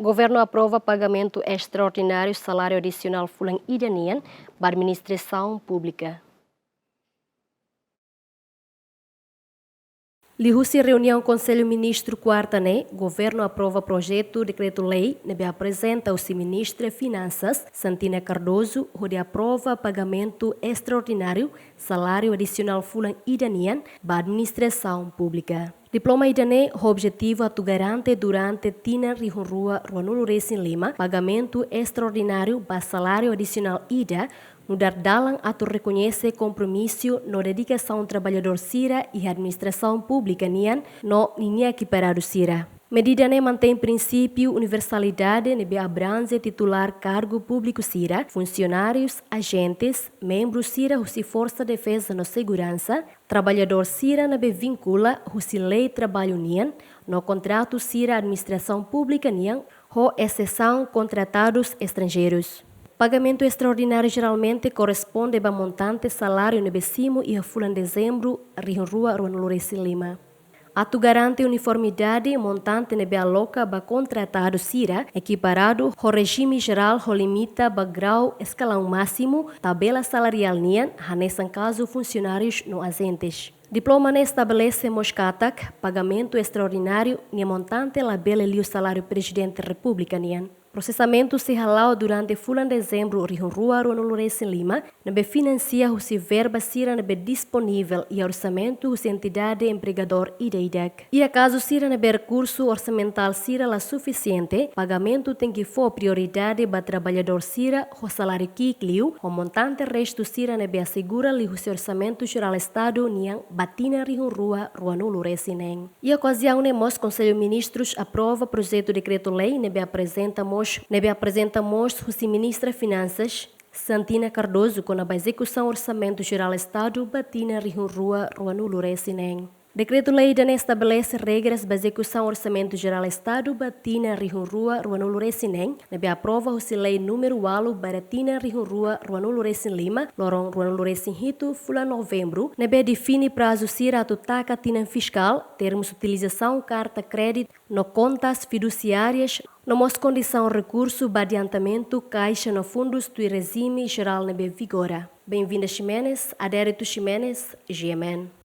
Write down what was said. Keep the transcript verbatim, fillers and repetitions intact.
Governu aprova pagamentu estraordináriu saláriu adisionál fulan ida nian ba administrasaun públika. Liuhusi reuniaun Konsellu Ministru kuarta ne'e, governu aprova projetu dekretu-lei ne'ebé aprezenta husi Ministra Finansas, Santina Cardoso, hodi aprova pagamentu estraordináriu saláriu adisionál fulan ida nian ba administrasaun públika. Diploma ida-ne'e ho objetivu atu garante durante tinan rihun rua ruanulu resin lima pagamentu estraordináriu ba saláriu adisionál ida, nu'udar dalan atu rekoñese kompromisu no dedikasaun traballadór sira iha administrasaun públika nian no ninia ekiparadu sira. Medida ne'e mantein prinsípiu universalidade ne'ebé abranje titulár kargu públiku sira, funsionárius, ajentes, membru sira husi Forsa Defeza no Seguransa, traballadór sira ne'ebé vinkula husi lei traballu nian no kontratu sira administrasaun públika nian, ho esesaun kontratadus estranjeirus. Pagamentu estraordináriu jeralmente korresponde ba montante saláriu ne'ebé simu iha fulan Dezembru rihun rua ruanulu resin lima. Atu garante uniformidade, montante ne'ebé aloka ba kontratadu sira ekiparadu ho rejime jerál ho limita ba grau eskalaun másimu tabela salariál nian, hanesan kazu funsionárius no ajentes. Diploma ne'e estabelese mós katak pagamentu estraordináriu nia montante labele liu saláriu Prezidente Repúblika nian. Prosesamentu sei hala'o durante fulan Dezembru rihun rua ruanulu resin lima, ne'ebé finansia husi verba sira ne'ebé disponivel iha orsamentu husi entidade empregadór ida-idak. Iha kazu sira ne'ebé rekursu orsamentál sira la sufisiente, pagamentu tenke fó prioridade ba traballadór sira ho saláriu ki'ik liu, ho montante restu sira ne'ebé asegura liuhusi Orsamentu Jerál Estadu nian ba tinan rihun rua ruanulu resin neen. Iha okaziaun ne'e mós Konsellu Ministrus aprova projetu dekretu-lei ne'ebé aprezenta mós, ne'ebé aprezenta mós husi Ministra Finansas, Santina Cardoso, kona-ba ezekusaun Orsamentu Jerál Estadu ba tinan rihun rua ruanulu resin neen. Dekretu-lei ida-ne'e estabelese regras ba ezekusaun Orsamentu Jerál Estadu ba tinan rihun rua ruanulu resin neen, ne'ebé aprova husi lei númeru ualu barra tinan rihun rua ruanulu resin lima, loron ruanulu resin hitu fulan Novembru, ne'ebé define prazu sira atu taka tinan fiskál, termus utilizasaun karta kréditu no kontas fidusiárias, no mós kondisaun rekursu ba adiantamentu kaixa no fundus tuir rejime jerál ne'ebé vigora. Benvinda Ximenes, Adérito Ximenes, G M N.